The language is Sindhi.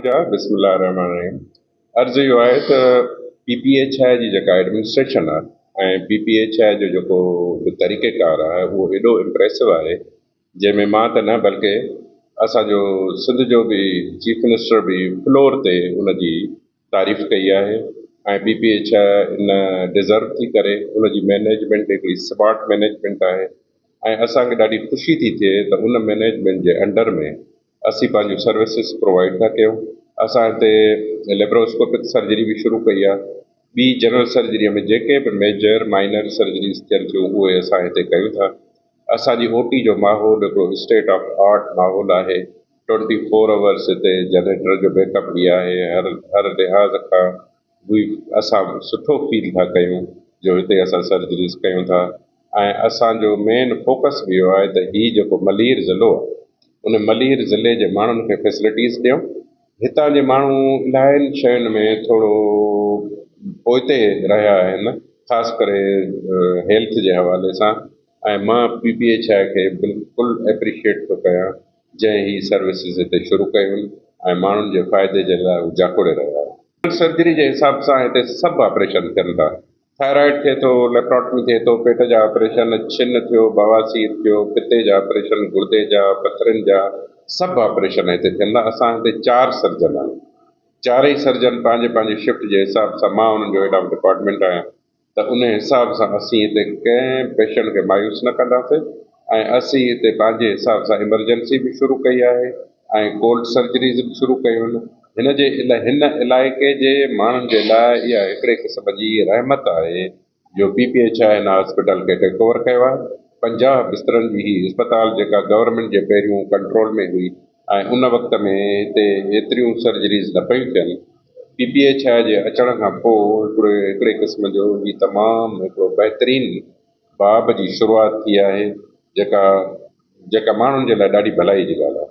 جا بسم الله الرحمٰن الرحيم عرض اهو آهي ته پي پي ايڇ I جي جيڪا ايڊمنسٽريشن آهي ۽ پي پي ايڇ I جو جيڪو به طريقه ڪار آهي اهو ايڏو امپريسو آهي جنهن ۾ مان ته نه بلڪه اسان جو سنڌ جو به چيف منسٽر به فلور تي ان جي تعريف ڪئي آهي ۽ P P H I in deserve ٿي ڪري ان جي مئنيجمينٽ هڪڙي سمارٽ مئنيجمينٽ آهي ۽ اسان کي ڏاڍي خوشي ٿي ٿئي ته ان مئنيجمينٽ جي انڊر ۾ اسين پنهنجون سروسز پرووائيڊ ٿا ڪيون. اسان هتي ليپروسڪوپڪ سرجري به شروع ڪئي آهي. ٻي جنرل سرجري ۾ جيڪي به ميجر مائنر سرجريز ٿين ٿيون اهي اسان هتي ڪيون ٿا. اسان جي او ٽي جو ماحول هڪڙو اسٽيٽ آف آرٽ ماحول آهي. ٽوئنٽي فور آورس هتي جنريٽر جو بيڪ اپ به آهي. هر هر لحاظ کان به اسان سٺو فيل ٿا ڪيون جو هتي اسان سرجريز ڪيون ٿا ۽ اسان جو مين فوڪس به اهو آهي ته هي جيڪو ملير ضلعو آهي ان ملير ضلعي جي ماڻهن کي فيسلٽيز ڏيون هتان جي ماڻهو الاهين شين ۾ ٿورو پوئتي رهيا آهن خاص ڪري هيلٿ جي حوالي سان ۽ مان پي پي ايڇ I کي بلڪل ايپريشيٽ ٿو ڪيان جنهن هي سروسز هتي شروع ڪيون ۽ ماڻهن جي فائدي جي لاء هو جاکوڙي رهيا آهن. سرجري جي حساب سان هتي سڀ آپريشن ٿين ٿا. ٿائرائيڊ ٿئي ٿو، ليپراٽمي ٿئي ٿو، پيٽ جا آپريشن، ڇن ٿيو، بواسير ٿيو، پتي جا آپريشن، گردي جا، پٿرين جا، سڀ آپريشن هتي ٿين ٿا. اسان هتي چار سرجن آهيون. چارئي سرجن پنهنجي پنهنجي شفٽ جي حساب سان مان انهن جو هيڊ آف ڊپارٽمينٽ آهيان. ته ان حساب سان اسين هتي ڪنهن پيشنٽ کي مايوس نه ڪنداسين ۽ اسين هتي پنهنجي حساب سان ايمرجنسي به شروع ڪئي آهي ۽ ڪولڊ سرجريز به شروع ڪيون آهن هن جي هن علائقي جي ماڻهن جي لاء اها هڪڙي قسم جي رحمت آهي جو پي پي ايڇ I هن هاسپيٽل کي ٽيڪ اوور ڪيو آهي 50 بسترن جي هي اسپتال جيڪا گورنمينٽ جي پهريون ڪنٽرول ۾ هئي ۽ ان وقت ۾ هتي ايتريون سرجريز نه پيون ٿين. پي پي ايڇ I جي اچڻ کان پوء هڪڙي هڪڙي قسم جو هي تمام هڪڙو بهترين باب جي شروعات ٿي آهي جيڪا جيڪا ماڻهن جي لاء ڏاڍي ڀلائي جي ڳالهه آهي.